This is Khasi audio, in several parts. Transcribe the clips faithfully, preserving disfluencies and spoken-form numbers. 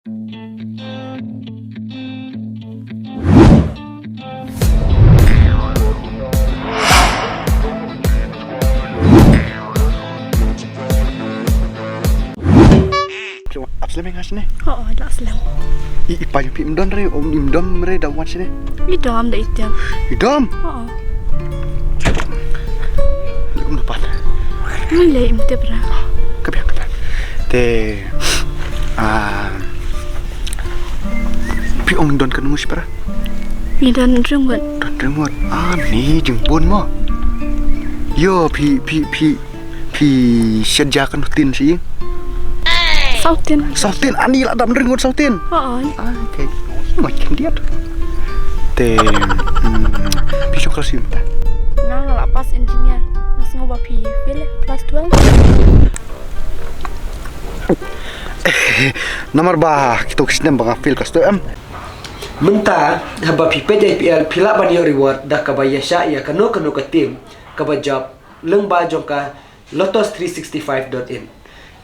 Ap slem ïa nga shane. Oh, oh, la slem. I, i pa jong phi im don re, um, im don re da wan shane. I dom da i tiap. I dom. Oh, oh. Ni um dapat. Ni le im tiap ra. Ka biang, ka biang. Te, ah, phi ong don ka ngu shipara? I don ringwat. Don ringwat. Ah, ni jingbun mo. Yo, phi, phi, phi. Phi shet ja ka nuttin shi? Sautin. Sautin, ani la dam ring ngut sautin. Oh, oh. Ah, okay. Mo kan dia tu. Te, hmm, phi shong kelas sim. Nga la pass engineer. Mas ngo ba phi fail kelas twelve. Namar ba kita kisnem ba nga fail kelas twelve em. Mynta, haba phi peit I P L, phi lah ban ïoh reward da kaba ïa shah ïa kano kano ka team kaba jop lyngba jong ka Lotus three sixty-five dot in.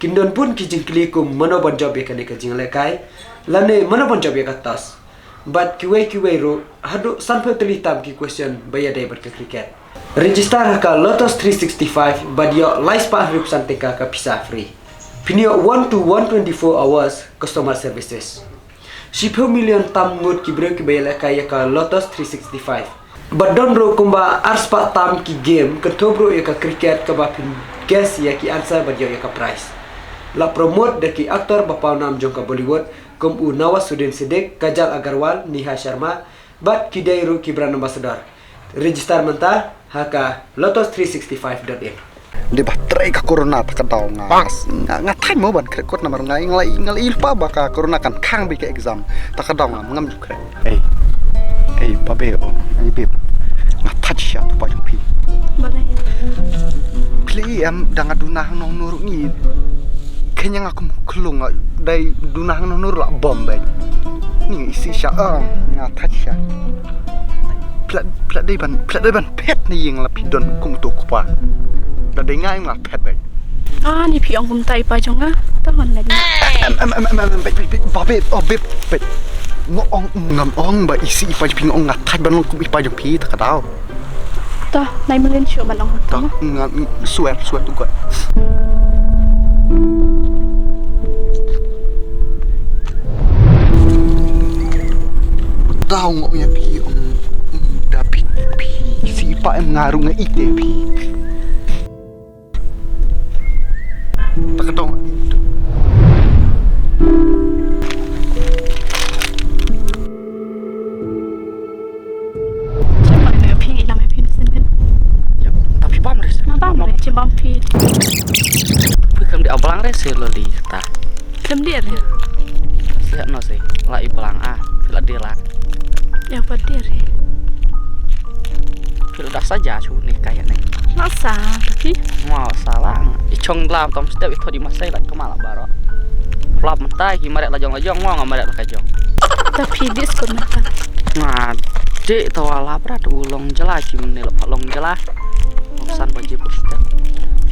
Kin don bun ki jingkylli kum mano ban jop ïa kane ka jinglehkai, lane mano ban jop ïa ka toss. Bad kiwei kiwei ruh, haduh sanphew tylli tam ki question ba ïadei bad ka cricket. Register ha ka Lotus three sixty-five bad ïoh lai spah hynriew phew san tyngka ka pisa free. Phin ïoh one to one twenty-four hours customer services. Shiphew million tam ngut ki briew kiba ïalehkai ïa ka Lotus three sixty-five. Bad don ruh kumba arspah tam ki game, kynthup ruh ïa ka cricket kaba phin guess ïa ki answer bad ïoh ïa ka prize. La promote da ki actor ba pawnam jong ka Bollywood, kum u Nawazuddin Siddiqui, Kajal Aggarwal, Neha Sharma, bad ki dei ruh ki brand ambassador. Register mynta ha ka lotus three sixty-five dot in. Dei ba trei ka corona ta ka daw nga. Nga, nga thait mo ban khreh kot namar nga ïa nga la, nga la ïohi lypa ba ka corona kan khang beit ka exam. Ta ka daw nga ngam ju khreh. Ei. Ei, babe, oh, ei, babe. Nga thait shisha tu pa jong phi. Balei? Phi la ïam da nga duna hangno hangno ruh ngi. Kane nga kum khlung, dei duna hangno hangno ruh la bom beit. Ngi isih sha, oh, nga thait shisha. Phi la, phi la dei ban, phi la dei ban phet na ïing la phi don kum uto u kpa. Da dei nga ïa nga phet beit. Ah, ni phi ong kumta i pa jong nga. Ta ngan leh. Em, em, em, em, em, beit, beit, beit, ba beit, oh, beit, beit. Nga ong, ngam ong ba isih i pa jong phi, nga ong nga thait ban long kum i pa jong phi, ta ka daw. Ta, nai mlien shuh ban ong. Ta, nga, swear, swear to God. Daw nga ong ïa phi, ong, ong da phi, phi, isih i pa em nga ruh nga ïeit ïa phi. Ta ka dong. Chim bam ne phi, lam phi ne sen ben. Ya, ta phi bam re. Nga bam re, chim bam phi. Phi kam di ablang re se lo li ta. Kam di re. Ya no se, la i blang a, phi la di la. Ya pa di re. Phi la da sa ja chu ne ka ya ne. La sa, phi. Mo sa la. I chong lam tom step i thodi masai la kama la baro. Plap mynta ki mareh lajong lajong mo nga mareh la ka jong. Ta phi dis ko mynta. Nga de ta wala brat u long jala ki mne la pha long jala. Long san baje pur siteng.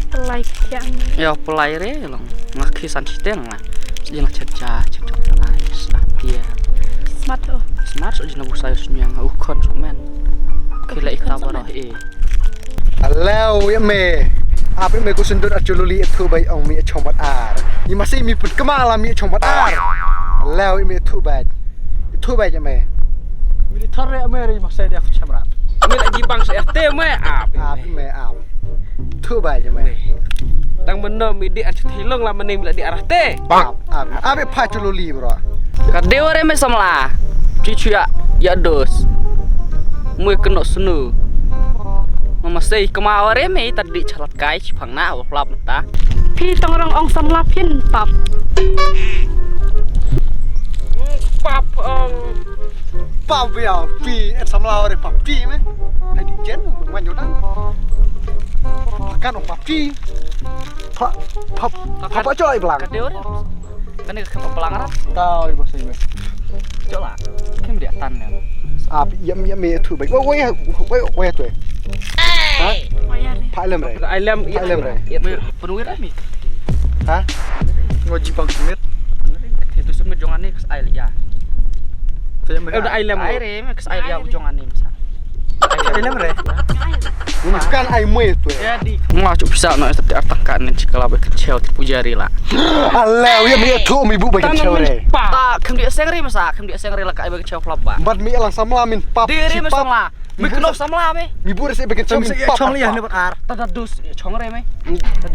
Pelai kian. Ya pelai re long. Nga khi san siteng nga. Sejeng la chet ja, chet ja la. Sna pia. Smart oh. Smart so jena busai sunyang u kon so men. Kila ikta baro eh. Hello, ya me. Apa me ku sendut aja luli itu baik ong mi chombat ar. Ni masih mi put kemala mi chombat ar. Hello, ya me itu baik. Itu baik ya me. Mi di thor ya me ri masih dia chamrat. Mi lagi bang saya te me ap. Ap me ap. Itu baik ya me. Tang meno mi di aja thilong lah mending mi lagi arah te. Ap ap ap pa chululi bro. Ka deware me samla. Chichu ya ya dos. Mui keno snu. Mama sei kemaware me tadi chalat kai chipang na hlap ta. Phi tong rong ong samla phin pap. Pap ong. Pap ya phi en samla ore pap phi me. Hai di jen man yo dang. Pakan ong pap phi. Pap pap pap pa choi blang. Ka deware. Kane ka kham plang rat. Tau i bosai me. Jola. Kim dia tan ne. Ap yam yam me thu bai. Wai wai wai wai tu. Ha? Wai ya re. Pha lem re. Ai lem. Pha lem re. Ya me penuh ra mi. Ha? Ngo jipang sumit. Itu sumit Jong ani ka sa ai leh ïa. Te me. Eh, da ai lem. Ai re me ka sa ai leh ïa u jong ani me sa. Ai lem re. Kan ai mwe tu. Ya di. Nga chuh pisa no esta ti artak kan ni chikala ba ka cheu ti pujari la. Ala, ya me tu mi bu ba ka cheu re. Pa, kam di seng re me sa, kam di seng re la ka ai ba ka cheu klap ba. Bad mi lang samla min pap. Di re me samla. Mi kno samla me. Mi bur se beken chong pap chong liya ne bar ar. Ta da dus chong re me.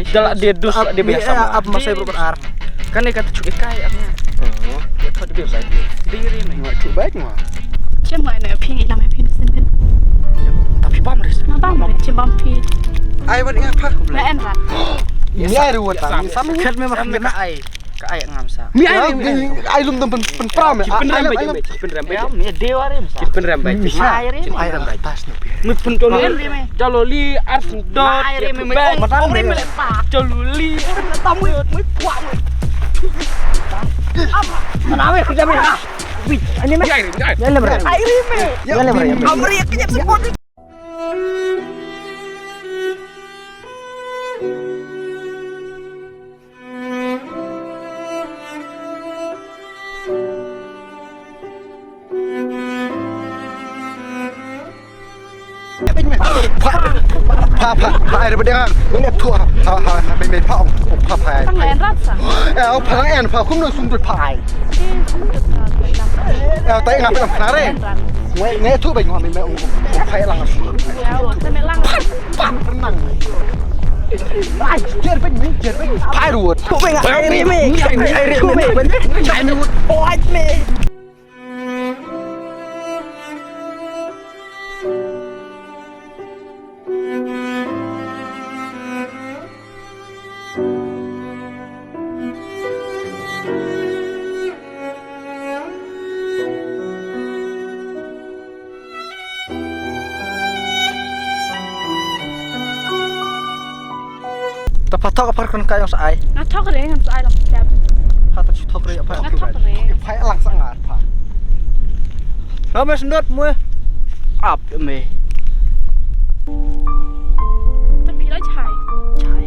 Dala dia dus dia biasa. Ap masai bar ar. Kan ne kata chuki kai ap ne. Dia re me. Ngai chu baik ma. Chem ngai ne phi ngi lam phi sen ben. Tapi bam re. Ma bam re chem bam phi. Ai wan ya pa. Na en ra. Ni ai ruwa ta. Sam khat me ma khat na ai. Ka ai ngam sa. Mi ai ai lum dum pen pen pram. Ki pen rem bai me, ki pen rem bai. Mi dewa rem sa. Ki pen rem bai. Ai rem. Ai rem bai tas no pi. Mi pen tolu. Tolu li ar dot. Ai rem me. Tolu li. Tam mu mu pua mu. Apa? Mana we kerja me? Ani me. Ai rem. Ai rem. Ai rem. Amri kenya sebut. Pha, pha, pha, ai, rebut dengan. Ini tu, ha, ha, ha, ha, main, main, pha, oh, pha, pha, ai, pha. Tang en rat sa. Eh, oh, pha, en, pha, kum no sum tu, pha, ai. Eh, tai ngap, ngap, nare. Ngai, ngai tu, bai, ngap, main, main, oh, oh, pha, lang. Ya, oh, tu, lang. Pha, pha, renang. Ai, jer, bai, jer, bai. Pha, ruwet. Tu, bai, ngai, ai, ri, me. Ai, ri, me. Ai, ruwet. Oh, ai, me. Ta pha thok apar kon ka jong sa ai. Nga thok re ngan sa ai lam step. Ha ta chu thok re apar. Nga thok re. Phai lang sa nga pha. Ra me sendot mue. Ap me. Ta phi la chai. Chai.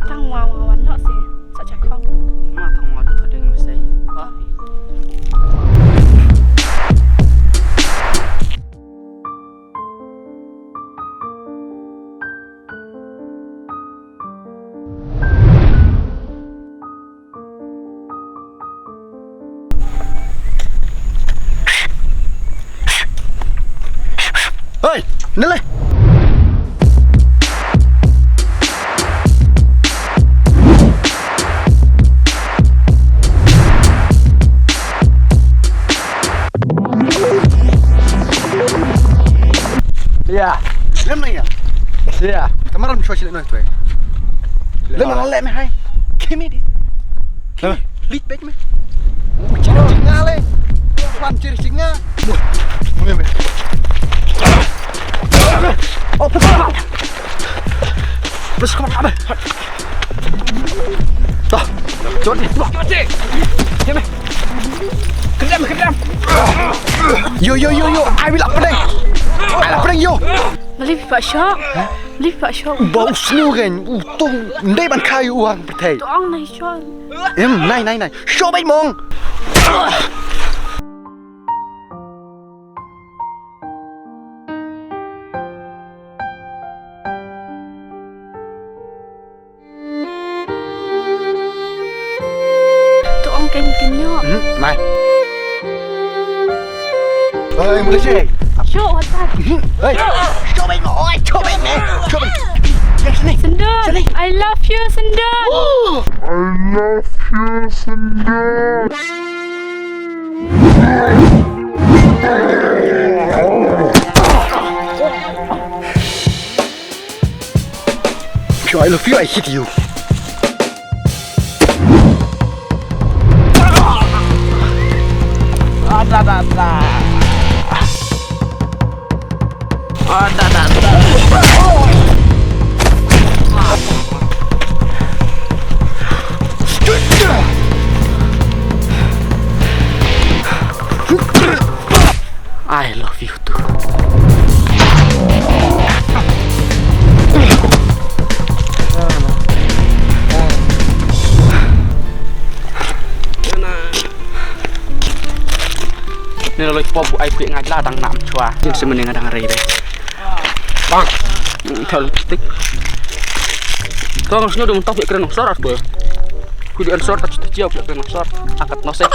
Tang wa wa wan no se. Sa cha khong. Ma tang wa du thodeng me sei. Hei, nele. Ya. Lem na ya. Ya. Kamar am shoshi no tu. Lem na lem hai. Kimi di. Lit bek me. Chiri chinga le. Wan chiri chinga. Mule me. Oh, pesa. Pesa kau apa? Dah. Jodi, jodi. Jeme. Kedam, kedam. Yo, yo, yo, yo. Ai bila pedeng. Ai la pedeng yo. Mali pa shok. Mali pa shok. Bau snu kan. Utung. Ndai ban kai uang pertai. Tuang nai shok. Em, nai, nai, nai. Shok bai mong. To ong ken ken nyo. Hmm, nai. Oi, Malaysia. Sho, what that? Hmm, oi. Sho bai mo, oi, sho bai mo. Sho bai. Yes, ni. Sendon, sini. I love you, Sendon. Oh. I love you, Sendon. Pure, I love you, I hate you. Ah, da, da, da. Ah, da, da, da. I love you too. Ni la loi pop ai pek ngai la dang nam chwa. Jin se mene nga dang rei de. Bang. Thal tik. Kong snu dum tok pek kren sor at ko. Ku di an sor tak tak jiau pek kren sor. Akat nosek.